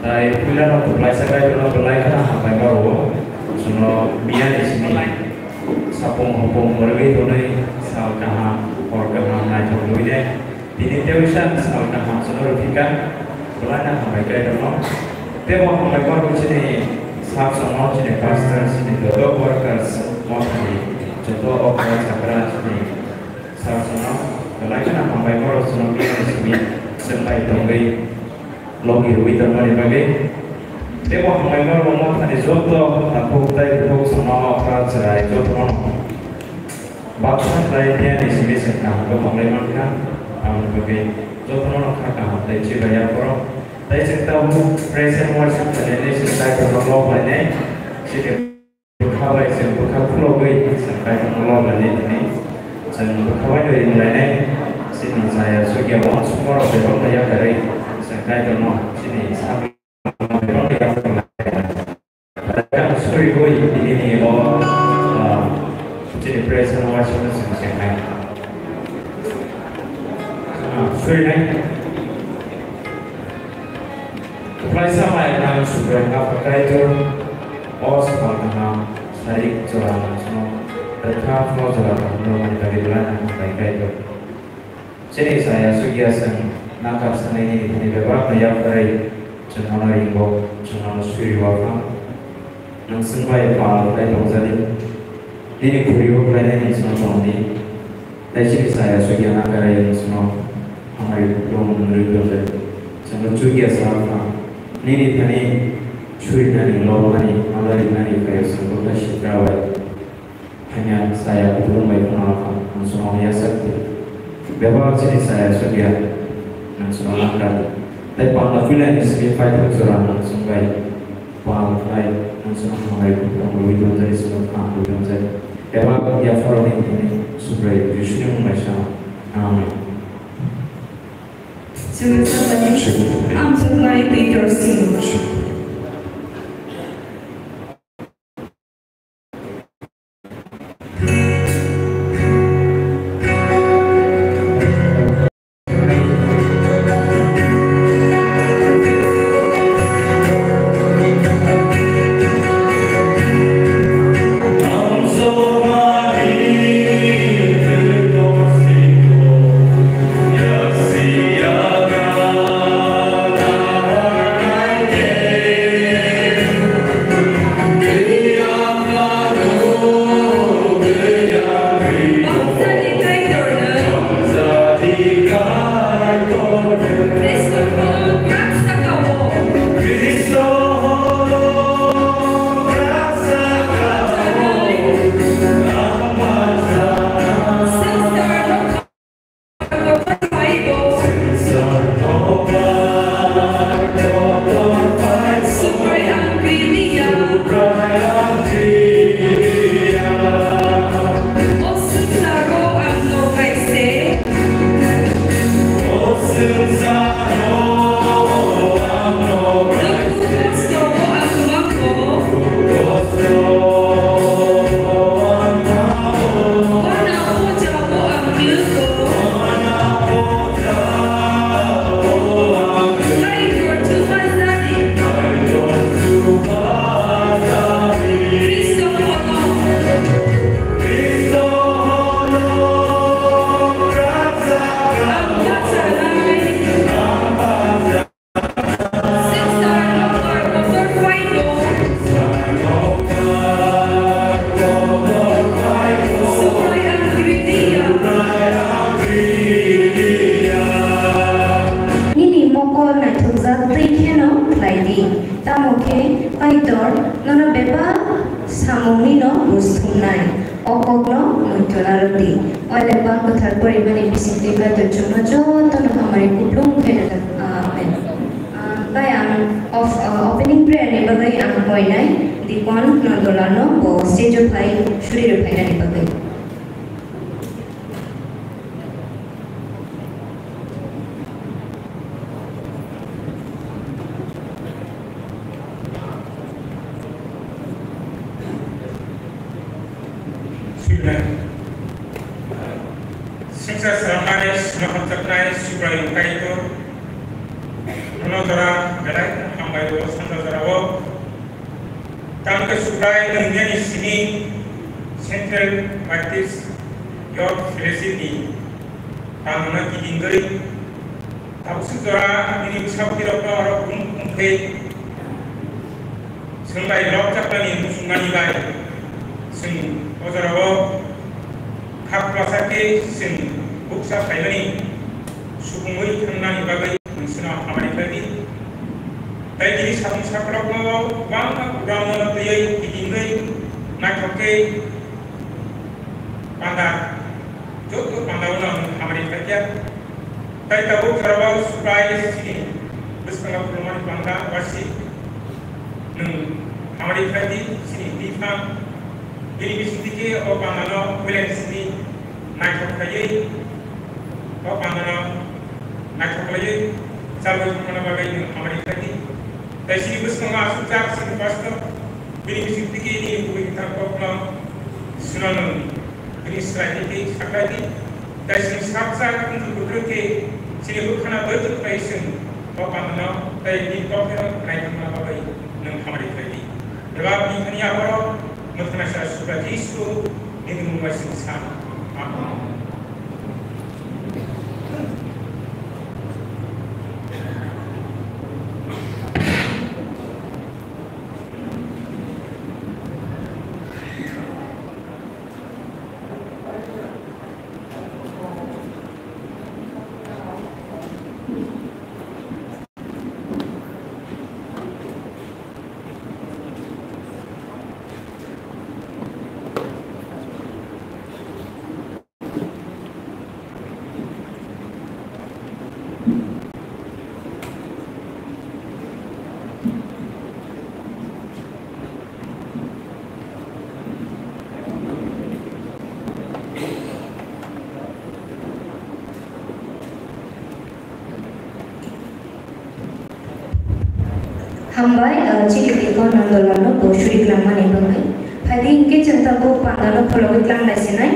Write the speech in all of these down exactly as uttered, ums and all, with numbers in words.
Tai puila no kwplaisa Kaitor no belai kheno hambai ma rwo. Chwngno biyani simi sapung hopung mwrwgwi tonwi sal kaham, hor kaham naithok rwwi de. Tini teisa sal kaham chwngno rwphikha. Belai no hambai Kaitor no. Tebo hambai ma rwo chini sak songno chini pastor, chini dodok workers, mothani joto okra chakra chini sak songno belai kheno hambai ma rwo chwngno biyani simi chwng bai tongwi. Logi rwui tongmani bagwi. Tei bo hamlaima rwma thani joto takhuk tei bukhuk samano okra chwrai jotono baksa khlai phiya ni simi se kaham khe hamlai mankha. Aboni bagwi jotono kha kaham tei chibai yaphoro. Tei chwng tabuk praise and worship khlainai se Kaitorno lob lainai. Chini Bwkha bai chwng bwkha khulogwi chwng Kaitorno lob lainai hwnwi chwng bwkha bai ring lainai. Chini chaya sugya uansukmarok bebak bai yakarwi chwng Kaitorno chini sak bebak bai yakarwi. Surigwi tini ni o, ah, chini praise and worship no chwng chengnai. Ah, surinai. Kwplaisa mai nang Subraiyung Apha Kaitor, o swkang kaham sarik jora nang chwngno rwkha, phano jora kaham rwmani bagwi belai nang hambai Kaitor. Chini chaya sugya chwng nangkar sanai nini thani bebak no yapharwi chwng nono ringo, chwng nono suri uaphang. Nwng chwng bai pal khlai tongjadi. Nini khuri-o khlainai ni chwngno tongdi. Tei chini chaya sugya nangkar ni chwngno hamari kupulung nwng rwi tongjadi. Chwngno chugya sa wngkha. Nini thani surinani, lobmani, malarinani phaio chwng bwkha sitra bai. Hamya chaya kupulung bai phano wngkha. Nwng chwngno yachak di. Bebak chini chaya sugya nwng chwngno nangkar di. Tei panda puilani simi paithak jora nwng chwng bai. Pal khlai, nwng chwngno hambai kupulung rwui tonjai, chwngno kaham rwui tonjai. Eba yapharo ni hwnwi Subraiyung Jisuni mung bai sa. Amen. Chwng sakani amchuknai Peter Singh. Nini mokol naithokjak twi kheno khlai di, tamo khe Kaitor nono bebak samungni no buj thumnai. O kokno muitu narwk di. Oile bang kwthar porimani bisingtwi Kaitor chwngno jotono hamari kuplung khe rwjak. Amen. Ah, bai ang of, ah, opening prayer ni bagwi ang koinai Deacon Nandolal no bo stage o phai suri rwphainani bagwi. Singsa swnamnani swnamjaknai Subraiyung Kaitor, nono jora belai Bai o sanja jorao tangka Subrai nungnani sini Central Baptist Youth Fellowship ni tangmano kitingwi tabuk suk jora nini bwsabwtwi rokno oro bum bum khe Chwng bai lobjakmani muchungmani bai chwng o jorao kha kwlasa khe chwng bukcha phaimani supungwi thangnani bagwi nwng chwngno hamari khlai di. Tei tini samung sakrokno kwbangma programno twiwi kitingwi naithok khe panda joto pandao no ang hamari khlai kha. Tai tabuk jorao Subrai sini bwskango khulumani panda wasi nwng hamari khlai di sini bifang. Bini bisingtwi khe o pandano beleng sini naithok khlaiwi o pandano naithok khlaiwi chalwi thangmani bagwi nwng hamari khlai di. Tai sini bwskango aswk jak sini pastor bini bisingtwi khe nini kubui kwthang kokno suno nwng. Bini swraidi tei sakhlaidi, tei chwng saksa wngkha, buphuru khe chini bwkhano doitok khlai chwng o pandano tei bini kopheno naithokna bagwi nwng hamari khlaidi. Eba bini thani aborok mwthangnaisa Subrai Jisu ni mung bai chwng sa. Amen. Hambai, ah, chini tei Konam Dolarno bo suri kwlangmani bagwi. Phaidi hwnkhe chwng tabuk pandano phologwi tlanglai sinai.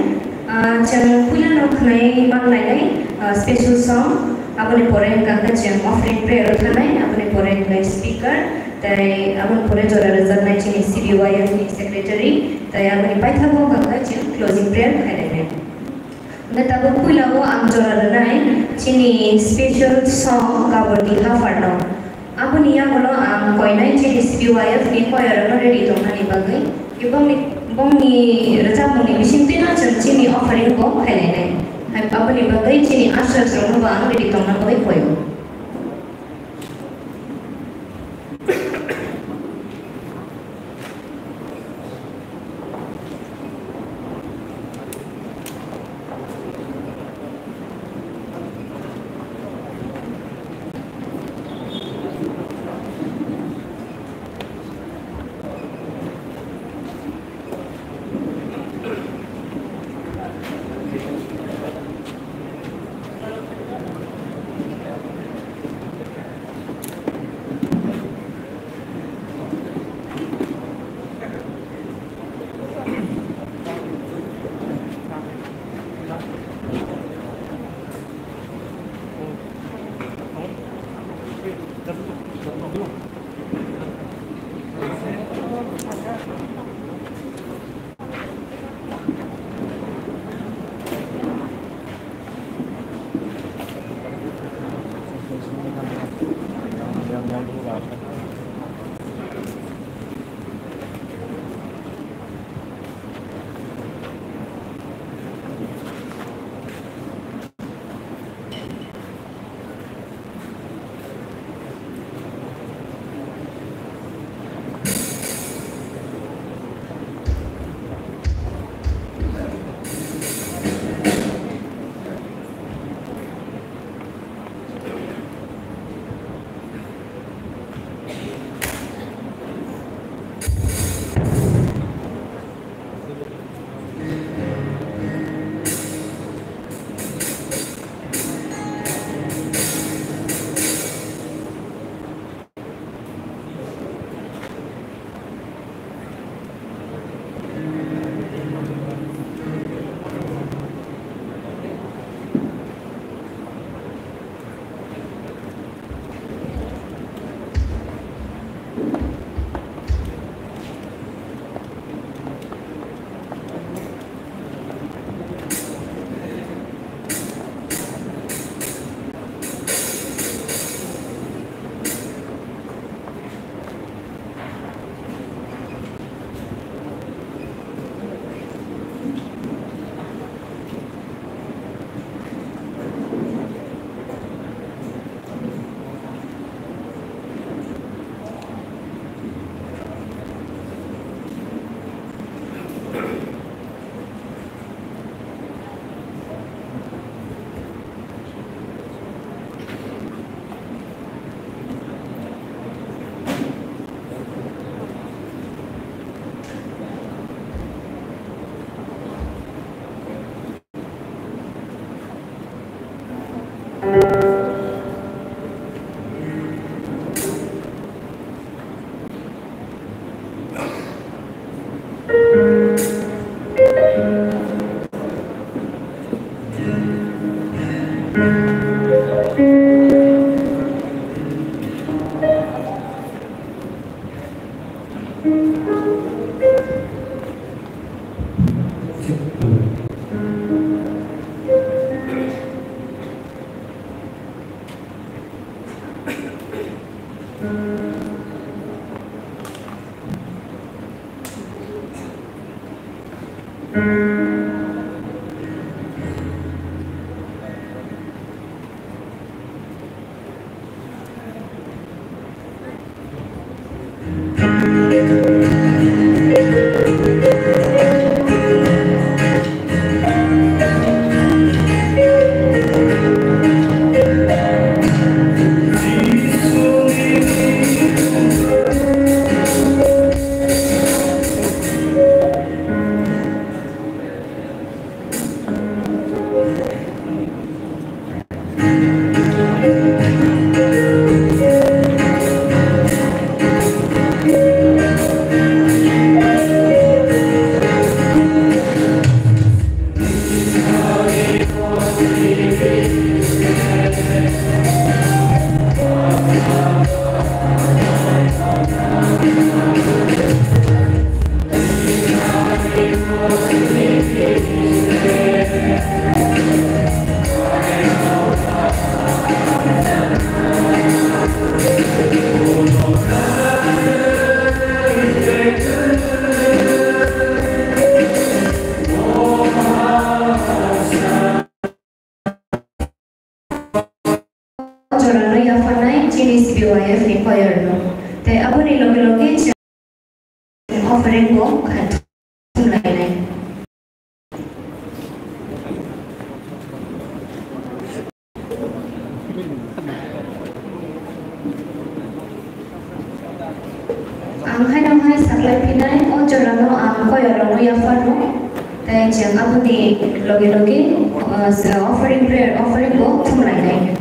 Ah, chwng puilano khwnai mannai nai, ah, special song, aboni pore hwnkha khe chwng offering prayer o thanai, aboni pore hwnkhe speaker, tei aboni pore jora rwjaknai chini C B Y F ni secretary, tei aboni paithago hwnkha khe chwng closing prayer khainai nai. Hwnkhe tabuk puila o ang jora rwnai chini special song Gabordi Hapharno. Aboni yagulo ang koinai chini C B Y F ni choir no ready tongnani bagwi. Bongni, bongni rwchapmungni bisingtwi no chwng chini offering bo khailainai. Hai aboni bagwi chini ushers rokno bo ang ready tongna bagwi koio. Jorano yapharnai chini C B Y F ni choir no. Tei aboni loge loge chwng offering bo khathum lainai. Ang haino hai saklai phinai, o jorano ang choir rokno yaphar rw, tei chwng aboni logi logi, uh, offering prayer, offering bo thumlainai.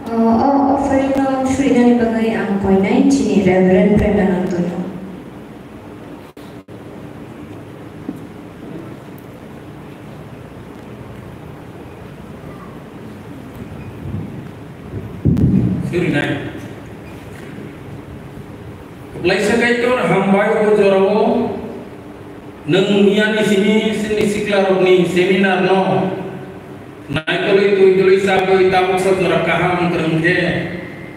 O, o offering no surinani bagwi ang koinai chini Reverend Premanandono. Surinai. Kwplaisa Kaitor, hambai o jorao nwng miyani simi chini siklarokni seminar no naikolwi twi dului chabwi tabuksa jora kaham wng kwrwng khe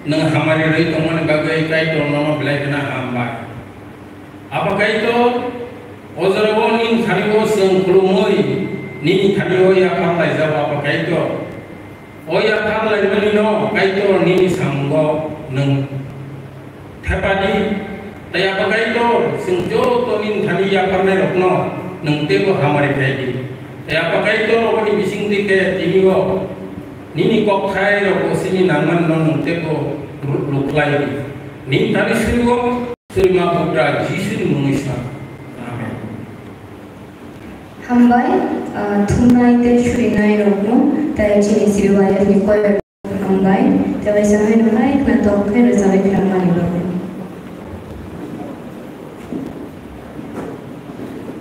nwng hamari rwi tongmani bagwi Kaitor nono belai kheno hambai. Apa Kaitor, o jorao nini thani-o chwng khulumwi nini thani-o yaphar laijago, Apa Kaitor. O yaphar laimani no Kaitor nini samungo nwng thepadi, tei Apa Kaitor, chwng joto nini thani yapharnairokno nwng teibo hamari khaidi. Tei Apa Kaitor, oboni bisingtwi khe tini-o nini kokthairok o simi nangmani no nwng teibo ru-, rukhlaidi. Nini thani surigo, Surima Putra Jisuni mungwi sa. Amen. Hambai, ah, thumnai tei surinai rokno, tei chini C B Y F ni choir hambai, tei waisa hai rwnai khna tok khe rwchapwi khna mani bagwi.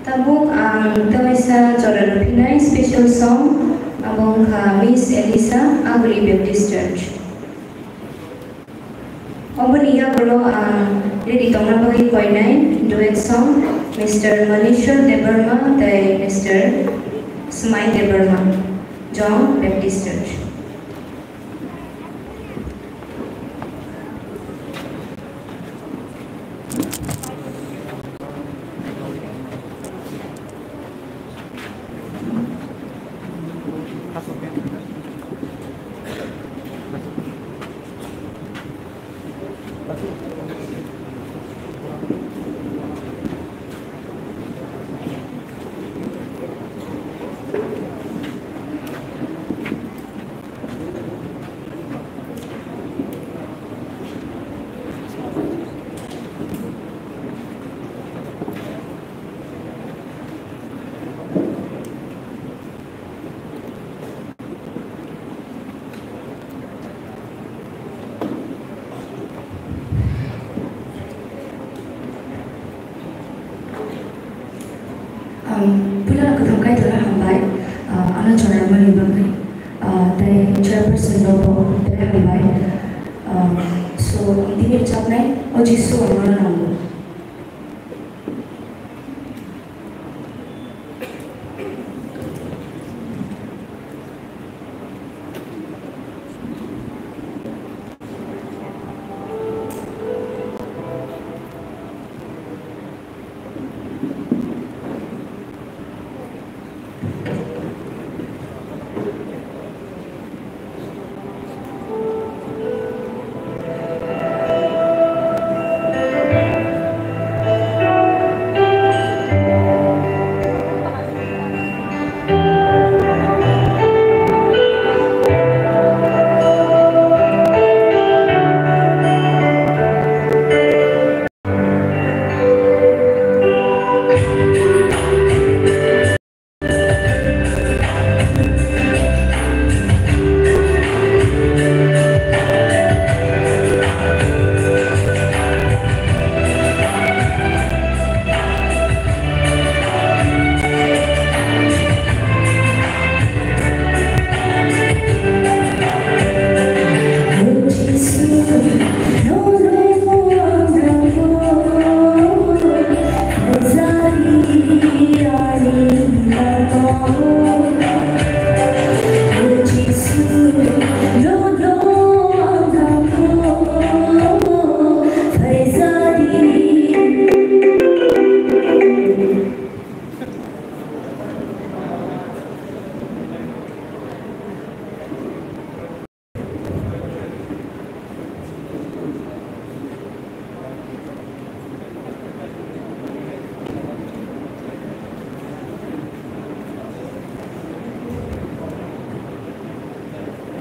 Tabuk ang tei waisa jora rwphinai special song, abo wngkha Miss Elisa, Aguli Baptist Church. Oboni yagulo ang ready tongna bagwi koinai duet song, Mister Manisha Debbarma tei Mister Smai Debbarma, John Baptist Church. Ang puila no kwthang Kaitorno hambai, ah, ano chwraimani bagwi, ah, tei chairperson no bo belai hambai. Ah, so, ang tini rwchapnai, O Jisu, ang nono nango.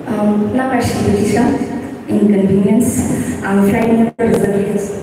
Um, nang asing bisa inconvenience, ang flight number reserve.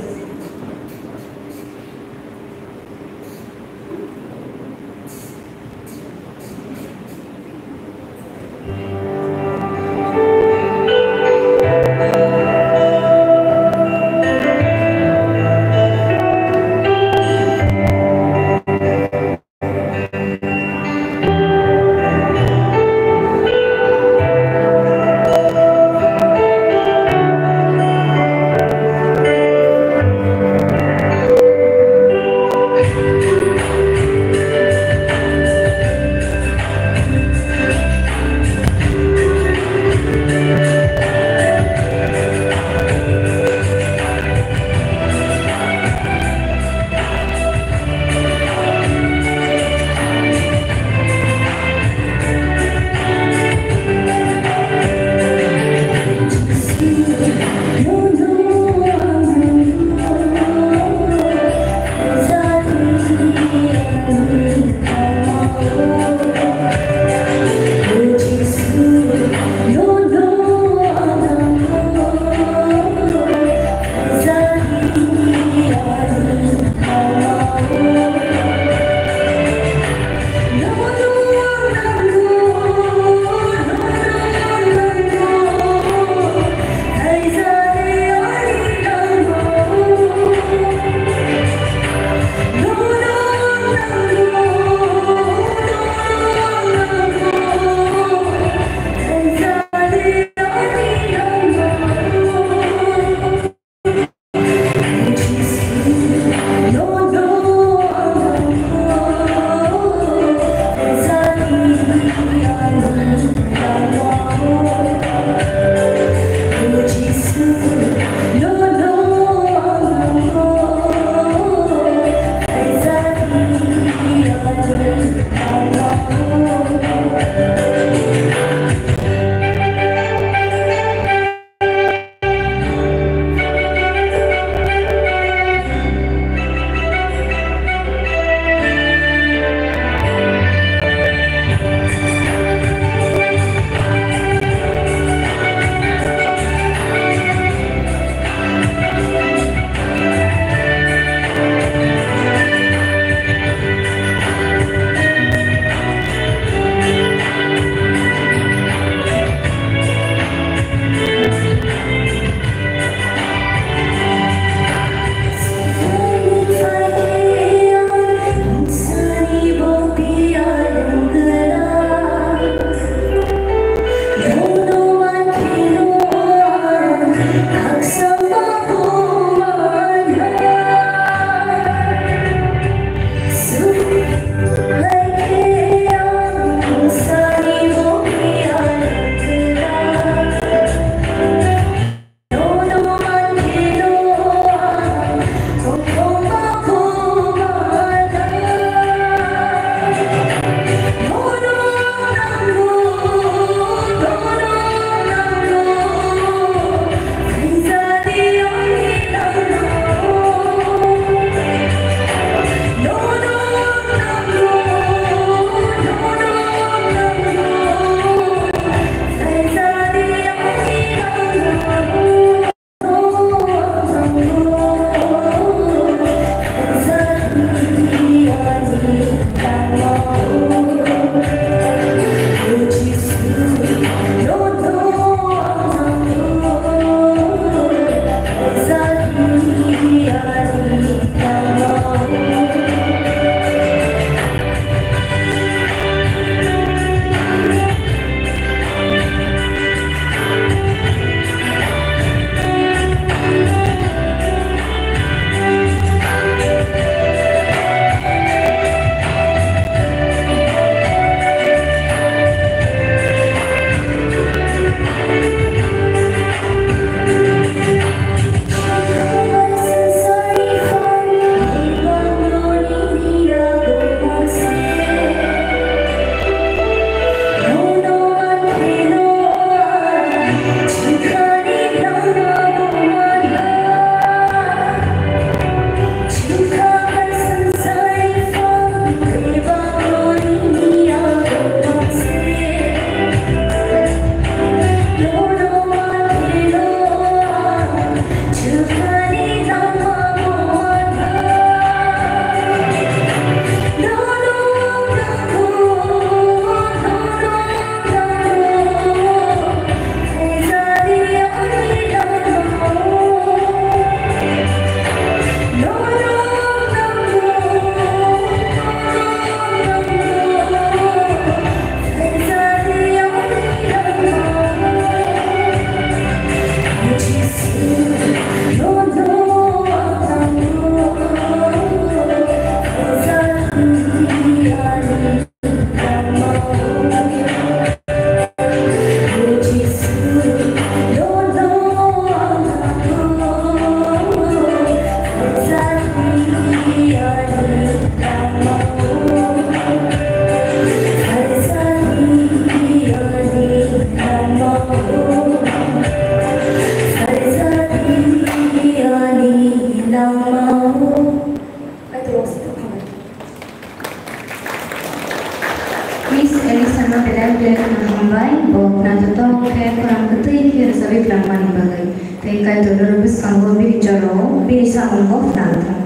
Belai belai kheno hambai, bo khwnaithothok khe khorang kwtwi khe rwchapwi phlangmani bagwi. Tei Kaitorno bwskango bini jorao bini samungo phlangthung.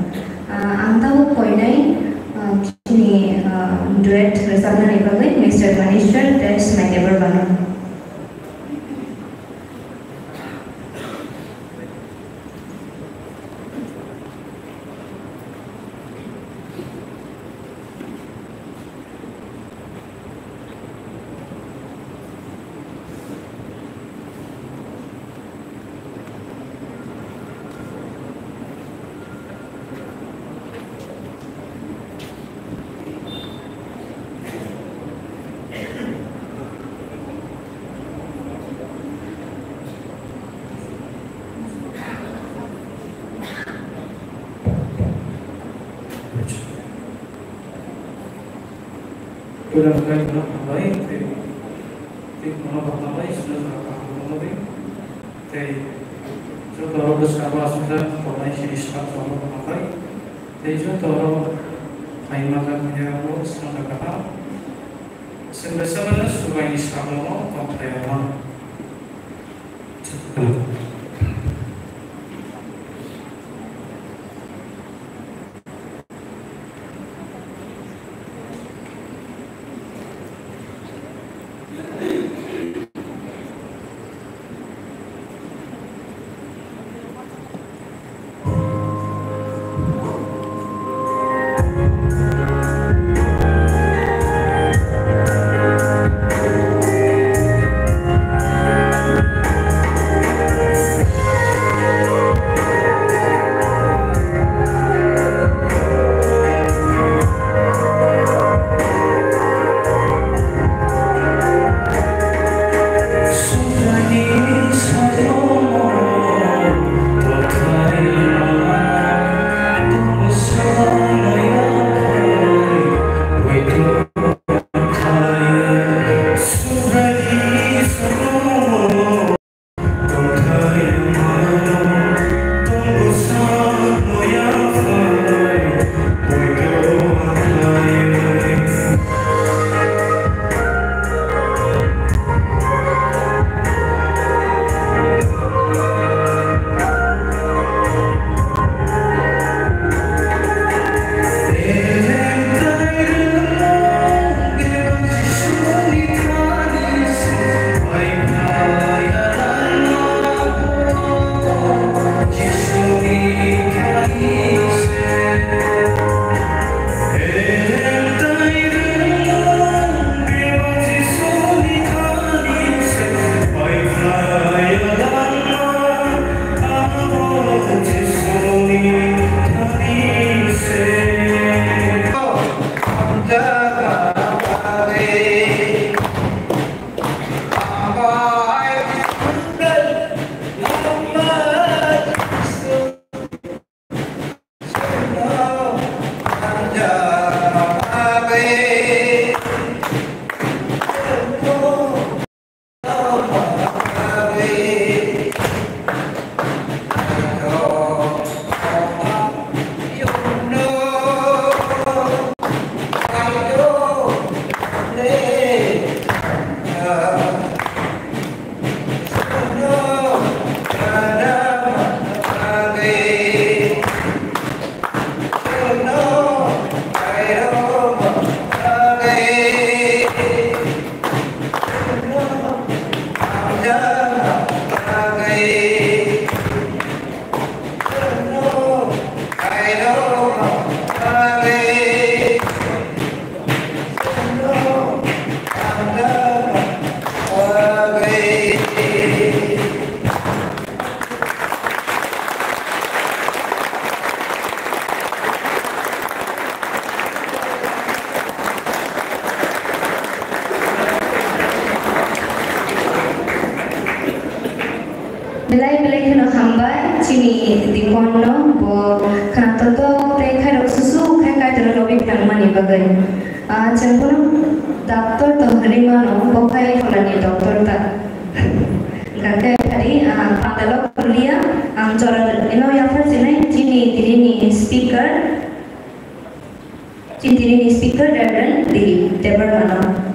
Ah, ang tabuk koinai, ah, chini, ah, duet rwchapnani bagwi Mister Manishwar tei Smai Debbarmano. Puila khe no hambai, tei, tei bono bo hambai, sino kaham bono ri. Tei joto oro bwskango aswkjak tongnai chini sak rok no hambai. Tei joto oro phaima kha phiya bo saka kaham. Chwng bai chwng no subaini samung no tongthai rwma. Belai belai kheno hambai chini Dipon no, bo khwnaithothok tei khairok susu khai Kaitor lobi tangmani bagwi. Ah, chwng bono doctor to hwnwi mano, bo khai pholani doctor ta. Hwnkhe phari, ah, pandalo khorliya, ang jora ino yaphar sinai chini tinini speaker, chini tinini speaker Reverend Dilip Debbarmano.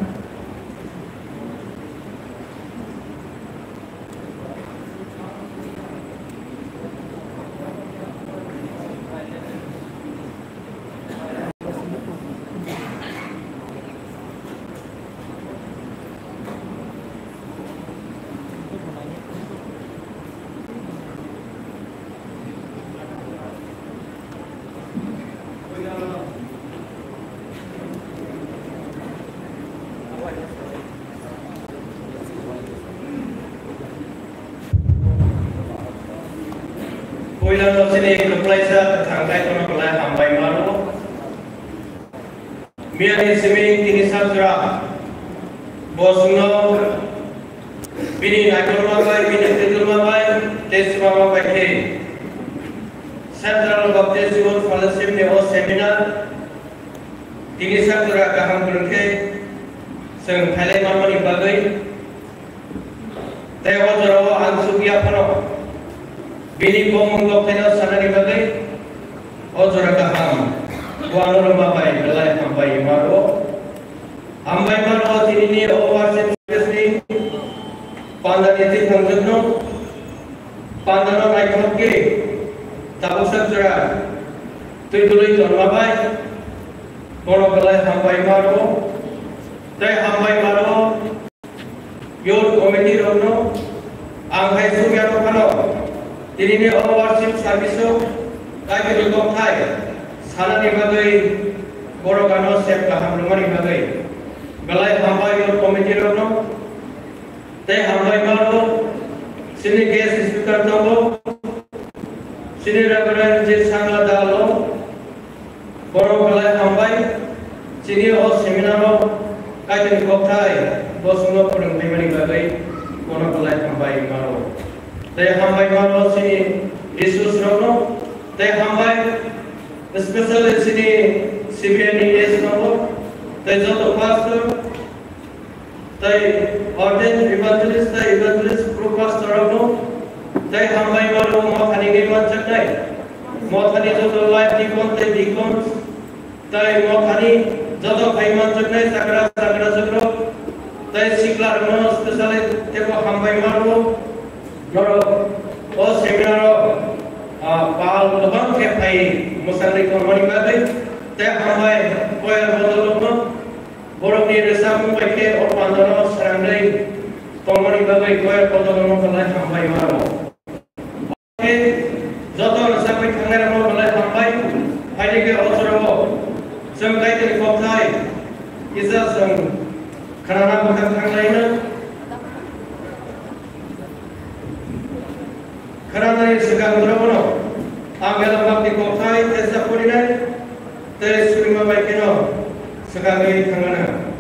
Puilano chini kwplaisa kwthang Kaitorno belai hambai mano. Miyani simi tini sajra bo chwngno bini naikolma bai, bini twijlma bai tei swbangma bai khe Central Baptist Youth Fellowship ni o seminar tini sajra kaham kwrwng khe chwng khailai manmani bagwi. Tei o jorao ang chukya phano bini bumung dophano sanani bagwi o jora kaham bo ano rwma bai belai hambai maro. Hambai maro tinini o worship service ni pandani twi thangjwkno, pandano naithok khe tabuksak jora twi dului tonma bai bono belai hambai maro. Tei hambai maro. Youth committee rokno ang hai sukya phano tinini o worship service o Kaitorni kokthai sanani bagwi borok ano sep kaham rwmani bagwi belai hambai youth committee rokno. Tei hambai mano chini guest speaker tongo, chini Reverend J Sangla Dalo. Borok belai hambai, chini o seminar o Kaitorni kokthai bosongno phwrwng phaimani bagwi borok belai hambai mano. Tei hambai mano chini resource rokno, tei hambai especially chini C B N E S rokno, tei joto pastor, tei ordained evangelist tei evangelist pro pastor rokno, tei hambai mano mothani wngwi manjaknai, mothani joto life deacon tei deacons, tei mothani joto phai manjaknai chakra chakra chwkrok, tei sikla rokno specially teibo hambai mano. Norok o seminar o, ah, pal kwbang khe phai mwsangwi tongmani bagwi, tei hambai choir bodolrokno. Borokni rwchapmung bai khe o pandano srangwi tongmani bagwi choir bodolrokno belai hambai mano. Khe joto rwchapwi thangnairokno belai hambai. Phaidi khe o jorao chwng Kaitorni kokthai kisa chwng khnana bwkha thanglaina. Khnanani swkang borokno ang belai bakti kokthai tesa porinai tei surima bai kheno swkangwi thangana.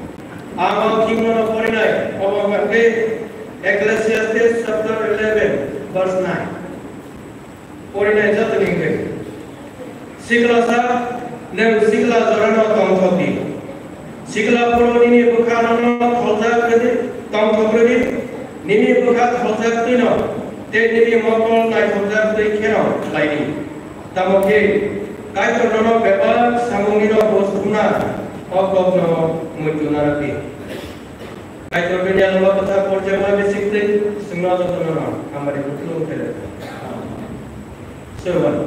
Ang o thikmano porinai, obo wngkha khe Ecclesiastes chapter eleven verse nine. Porinai jotoni wngwi. Siklasa, nwng sikla jorano tongthok di. Sikla phuru nini bwkha nono tholjak rwdi, tongthok rwdi, nini bwkha tholjak twino, tei nini mokol naithokjak twi kheno khlai di. Tamo khe Kaitor nono bebak samungnino buj thumna, o kokno muitu narwk di. Kaitor bini alma kwthar porjama bisingtwi chwngno jotono no hamari bukhulung khe rw. Soiban.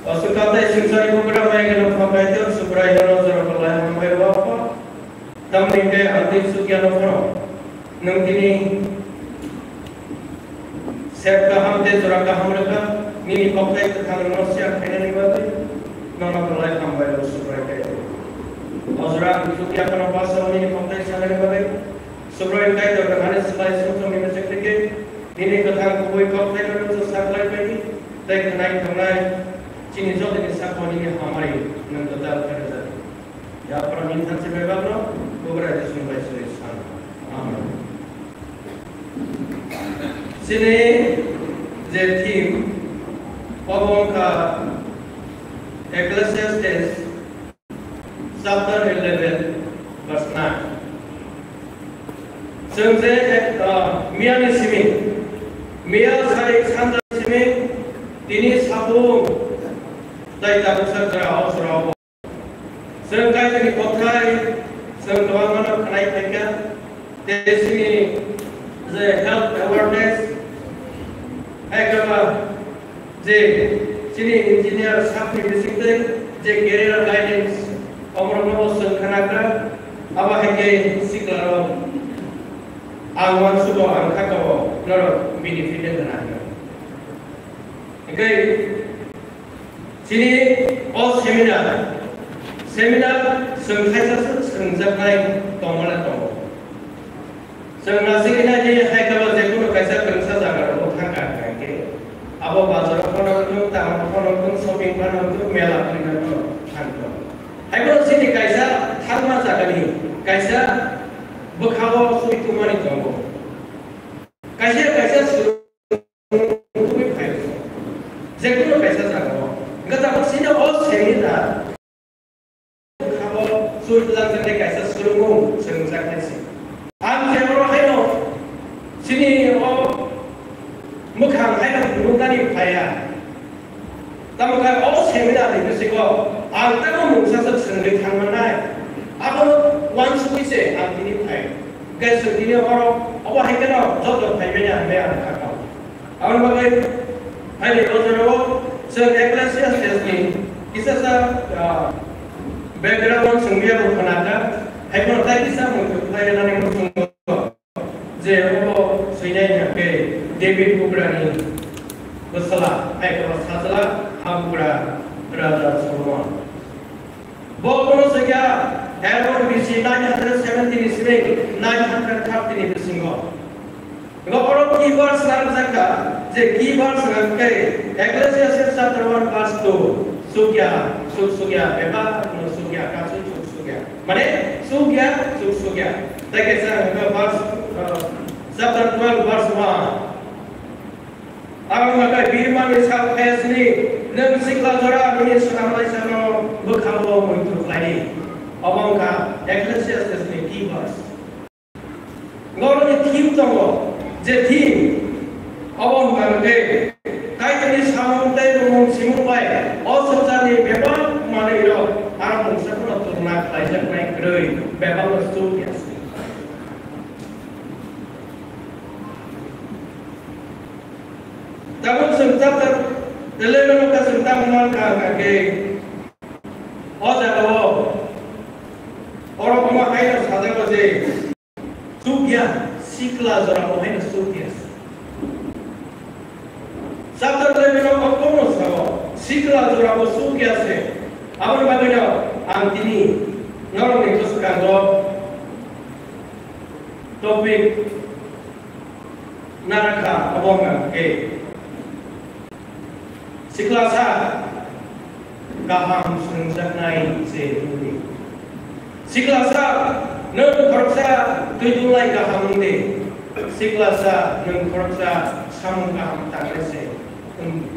O swkang tei swngcharni bugra mai gwnang pha Kaitor, Subrai nono jora belai hambai rw pha. Tamni hwnkhe ang tei chukya no phano nwng tini Sep kaham tei jora kaham rwkha, nini kokthai kwthang rwno siya khainani bagwi nono belai hambai rw Subrai Kaitor. O jora ang chukya phano bwsao nini kokthai sanani bagwi Subrai Kaitor ani slai sumsokni bwswk rwkhe nini kwthang kubui kokthairokno chwng saklai baidi tei khwnai thangnai chini jotoni sakao nini hamari nwng kwtal khe rwjak. Yapharni thanchi bai bagno Bubagra Jisu bai suri san. Amen. Chini je theme, obo wngkha Ecclesiastes chapter eleven verse nine. Chwng je ek, ah, miyani simi, miya sari sanja simi, tini sapung tai tabuksa jora o jora o. Chwng Kaitorni kothai chwng kwbangma no khwnai phaikha, tei chini je health awareness, hai khe ba je chini engineer sakni bisingtwi je career guidance, oborokno bo chwng khwnakha, abo hai khe siklarok ang uansugo, ang khakao norok benefit wngna hino. Hingkhe Chini o seminar, seminar chwng khaisa swngjaknai, tongmani tongo. Chwng nasigwi nai di, hai khe bo jekunu kaisa kwrwngsa jaga rogo thangkha hwnkhe, abo bazaro phano wngthung, town phano wngthung, shopping phano wngthung, mela phano wngthung. Hai phano chini kaisa thangma jagani kaisa bwkhao swi tongmani tongo. Kaisa kaisa swrwng tubui phai. Jekunu kaisa jagao. Hwnkhe tabuk chini o seminar Khabo sujlang jani kaisa swrwngmung swngjak nai se. Ang je oro haino chini o mwkhang haino phunuknani phaiya. Tamo khe o seminar ni bisingo ang tamo mungsa swk swngwi thangmannai. Abono uansugwi se ang tini phai. Hwnkhe chwng tini oro obo hai kheno joto phaibai ya hwnwi ang kha kha. Aboni bagwi haini o jorao chwng Ecclesiastes ni kisa sa, ah, background chwng ya bo khna kha, hai bono tai kisa mung khlai rwnani muchungo je obo swinai hwnkhe David bugrani bwsala, hai bono sajla ha bugra Raja Solomon. Bo bono swngya Aaron B C nine hundred seventy ni simi nine hundred thirty ni bisingo. Oro key verse narwkjakha, je key verse hwnkhe Ecclesiastes chapter one verse two, sukya, suk sukya, bebak no sukya, kasu suk sukya. Mane sukya, suk sukya. Tei kaisa hwnkhe verse, uh, chapter twelve verse one. Ang hwnkhe birmani sak phayasini, nwng sikla jora nini swnam laisano bwkhango muitu khlaidi. Obo wngkha Ecclesiastes ni key verse. Norokni theme tongo, je theme obo wngkha hwnkhe Kaitorni samung tei bumung simung bai o swngcharni bebak manwirok aro mungsa phano turna khlaijaknai kwrwi bebakno chuk ya se. Tabuk chwng chapter eleven o ta chwng tamo mankha hwnkha khe o jagao oro omo haino sajago je chukya sikla jorao haino chukya. Chapter eleven o okono sao sikla jorao chukya se. Aboni bagwino ang tini norokni bwskango topic Narwkha obo wngkha khe siklasa kaham swrwngjaknai se wngdi. Siklasa nwng khoroksa twi dunglai kaham wngdi. Siklasa nwng khoroksa samung kaham tangnai se wngdi.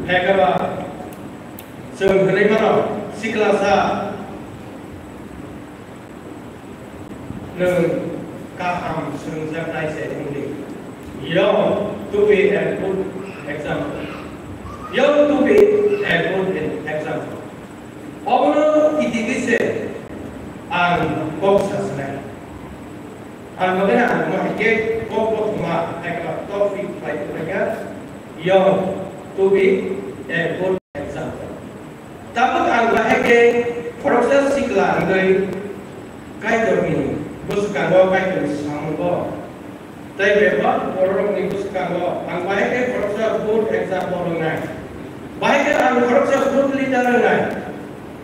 Hai khe ba chwng hwnwi mano siklasa Nwng kaham swrwngjaknai se wngdi. You to be a good example. You to be a good example. Obono kitigwi se ang kok sasinai. Ang bagwi ang mo hai khe kok kothoma hai khe topic khlai tongkha. You to be a good example. Tabuk ang bahai khe khoroksa sikla wngwi Kaitorni bwskango, Kaitorni samungo tei bebak bororokni bwskango ang bahai khe khoroksa good example wngnai. Bahai khe ang khoroksa good leader wngnai.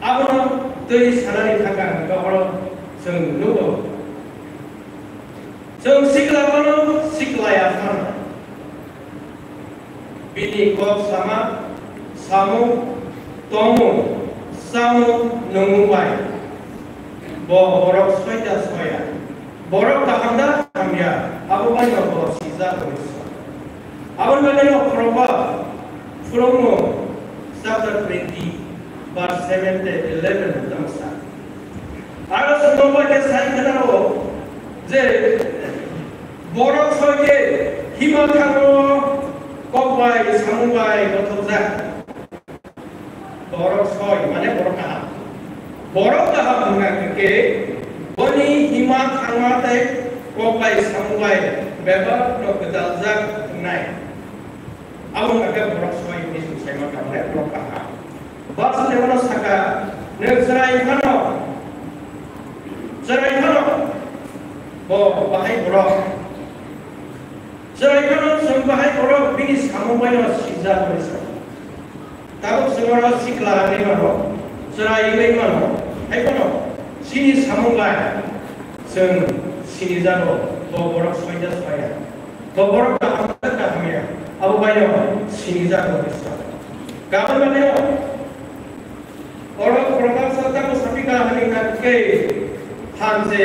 Abono twi sanani thangkha hwnkhe oro chwng nugo. Chwng sikla phano sikla ya phano. Bini kok sama, samung, tongmung, chamung, nungmung bai bo borok soita soya. Borok kaham da hamya, abo bai no bo sijak hwnwi sa. Aboni bagwi no khorokba phwrwngmung chapter twenty verse seven tei eleven no tamo sa. Aro swngno bai khe sai khna rwo je borok soi khe hima thango kok bai samung bai gothokjak. Borok soi mane borok kaham. Borok kaham wngkha khe boni hima thangma tei kok bai samung bai bebak no gwdaljak wngnai. Abo wngkha khe borok soi hwnwi chwng sai mankha, hwnwi borok kaham. Bwswk tei bono sakha, nwng chwrai phano, chwrai phano bo bahai borok. Chwrai phano chwng bahai borok bini samung bai no sijak hwnwi sa. Tabuk chwng oro sikla wngwi mano, chwrai wngwi mano, hai phano Chini samung bai chwng sinijago, bo borok soida soya, bo borok kaham kaham ya, abo baino sinijago hwnwi sa. Gabon maneo oro Proverbs o tamo sapika hwnwi kha khe, phan se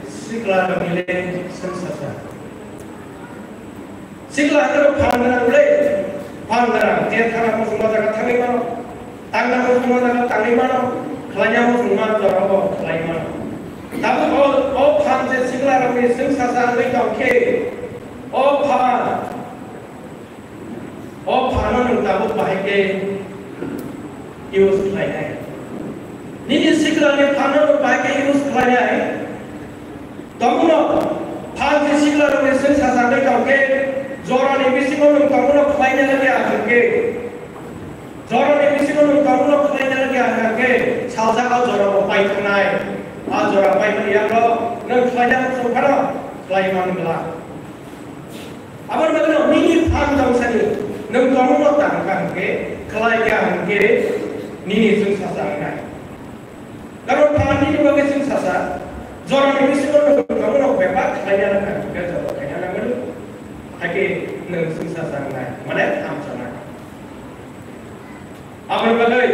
sikla rokni le swngsa sa. Sikla hwnkhe phan gwnang le, phan gwnang, je thangna muchungma jaga thangwi mano, tangna muchungma jaga tangwi mano, khlaina muchungma jorao khlai mano. Tabuk o, o phan je sikla rokni swngsa sa wngwi tong khe, o phan, o phano nwng tabuk bahai khe use khlainai. Nini siklani phano nwng bahai khe use khlainai. Tongno phan je sikla rokni swngsa sa wngwi tong khe, jorani bisingo nwng tongno khlaina lagi aham khe, jorani bisingo nwng tongno khlaina lagi aham khe, salsa o jora bo pai thangnai. A jora pai mani yago nwng khlaina muchung phano khlai man glak. Aboni bagwino nini phan tong sani nwng tongno tang kha hwnkhe, khlai kha hwnkhe nini swngsa sa wngnai. Karon phan nini bagwi swngsa sa, jorani bisingo nwng tongno bebak khlaina nangkha hwnkhe jora khaina nangmani, hakhe nwng swngsa sa wngnai, mane hamsa nangkha. Aboni bagwi,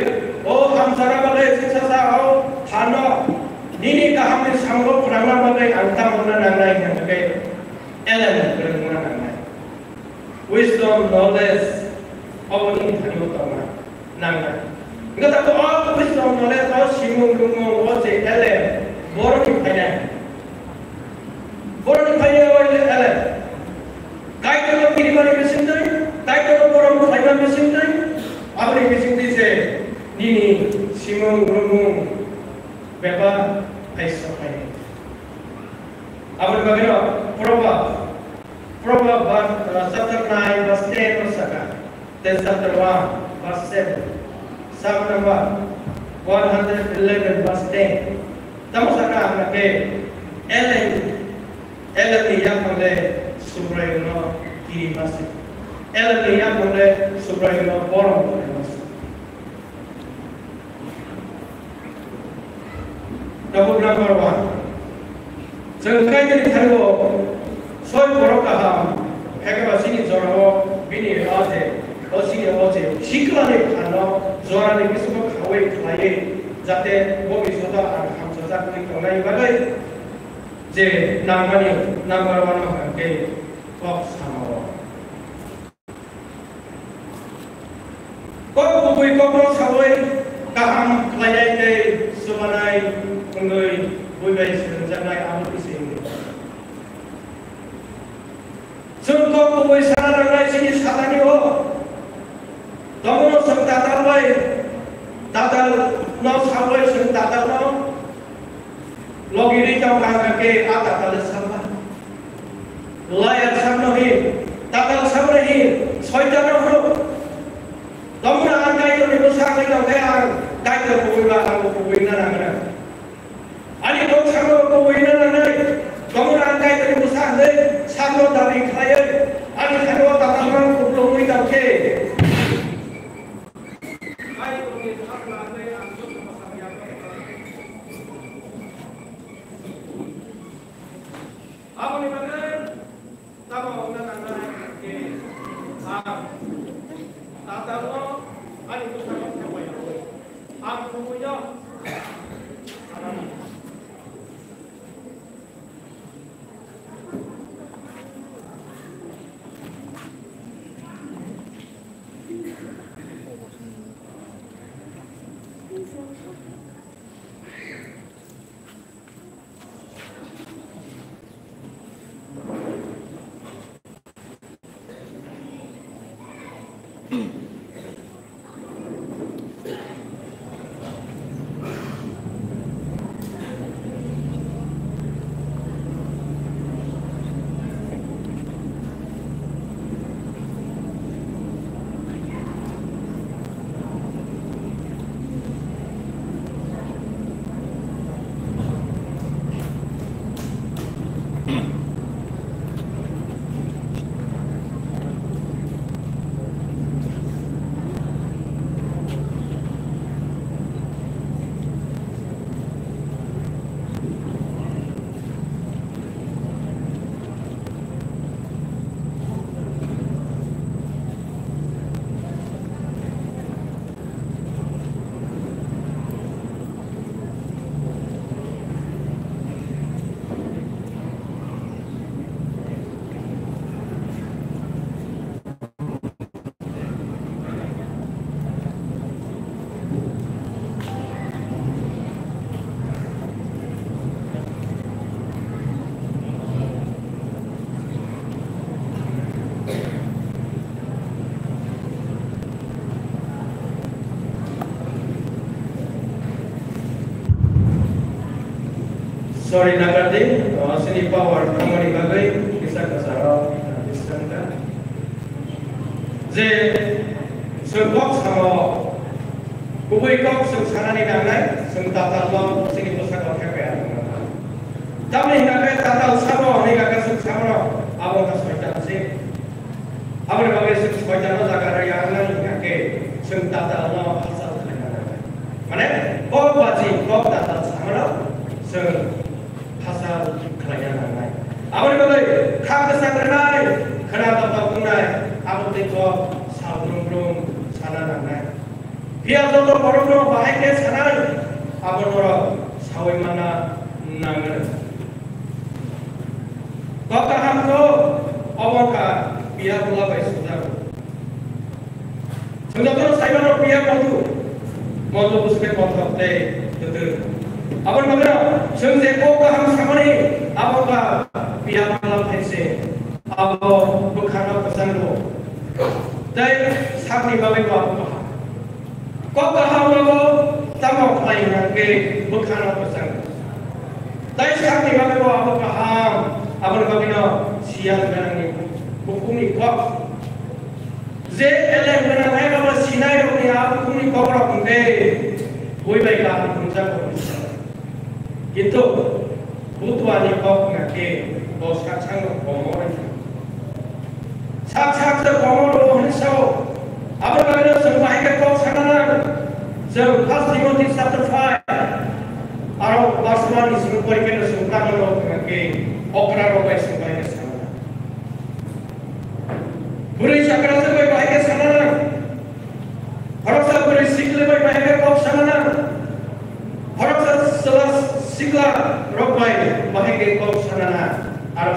o hamsana bagwi swngsa sa o phano nini kahamni samungo phrangna bagwi ang tamo wngna nangnai hwnwi elem kwrwngna nangnai. Wisdom, knowledge, obo nini thani-o tongna nangnai. Wngkha tabuk o wisdom, knowledge, o simung, rwngmung, o je elem, borokni phainai. Borokni phainai o elem. Kaitorno kirimani bisingtwi, Kaitorno borom khlaimani bisingtwi, aboni bisingtwi se nini simung, rwngmung, bebak, aisa phainai. Aboni bagwino Proverb, Proverb, uh, chapter nine, verse ten o saka. Then chapter one, verse seven. Psalm number one hundred eleven, verse ten. Tamo saka ang khe, elem, elem ni yaphang le Subraiyung no kiri masi. Elem ni yaphang le Subraiyung no borom khlai masi. Tabuk number one. Chwng Kaitorni thani-o soi borok kaham, haikhe ba chini jorao bini o je, o chini o je, siklani phano jorani bisingo khaui khlaiwi, jate bo bisingo ang hamsajak wngwi tongnai bagwi je nangmani number one o hwnkhe kok samao. Kok kubui kokno saui kaham khlainai tei chubanai wngwi buibai swnamjaknai abo khe se wngwi. Chwng kok kubui sana nangnai chini sakani o. Tomono chwng tatal bai, tatal no saui chwng tatal no. Logi ri tong kha khe a tatal le samba. Laya sakno hi, tatal sakno hi, soitan no horo. Tomra ang Kaitor ni bwsa ang tong khe ang Kaitor kubui ba ang kubui na nang na. Ani bwsa no kubui na nang nai. Tomra ang Kaitor ni bwsa ang sakno dabi khlai. Ani khano tatal no kubui tong khe. Aboni bagwi tamo wngna nangnai hwnkhe ang tatalno ani bwskango thangbai rwui ang kubuino Sorry, nagardi, uh, sini power tongmani bagwi kisa kasaro, uh, discount ka. Je, chwng kok samo, kubui kok chwng sanani nangnai, chwng tatalno sini bwsakao thepai ya. Tamni hwnba khe tatal samo, hwnwi kha khe chwng samo, abo wngkha soitan se. Aboni bagwi chwng soitano jaga rwya wngnani hwnkha khe chwng tatalno hachal khlaina nangnai. Mane, kok baji, kok tatal samano chwng hachal khlaina nangnai. Aboni bagwi kha kwchang rwnai, khwna tongthok wngnai, abo tei kok sal brum brum sana nangnai. Phiya joto borokno bahai khe sanai, abo norok saui manna nangnai. Kok kaham khe obo wngkha piya bwla bai sujak. Chwng jotono sai mano piya kothok, kothok bwswk khe kothok tei kwthwng. Aboni bagwino chwng je kok kaham samani abo wngkha piya bwla hai se, abo bwkhano kwchang rwo. Tei sakni bagwi bo abo kaham. Kok kaham rwgo tamo khlai hwnkhe bwkhano kwchang. Tei sakni bagwi bo abo kaham, aboni bagwino siyan gwnangni bukhukni kok. Je elem gwnang hai abo sinai rokni a bukhukni kokrok hwnkhe bui bai kaham hwnjak rw. Kintu butuani kok hwnkha khe bo sak sakno komo rwkha. Sak sak se komo rwo hwnwi sao. Aboni bagwino chwng bahai khe kok sana nang. Chwng First Timothy chapter five aro verse one ni simi pori khe chwng tamo rwo hwnkha khe okra rok bai chwng bahai khe sana nang. Bwrwi chakra se bai bahai khe sana nang. Khoroksa bwrwi sikla bai bahai khe kok sana nang. Khoroksa chwla sikla rok bai bahai khe kok sana nang. Aro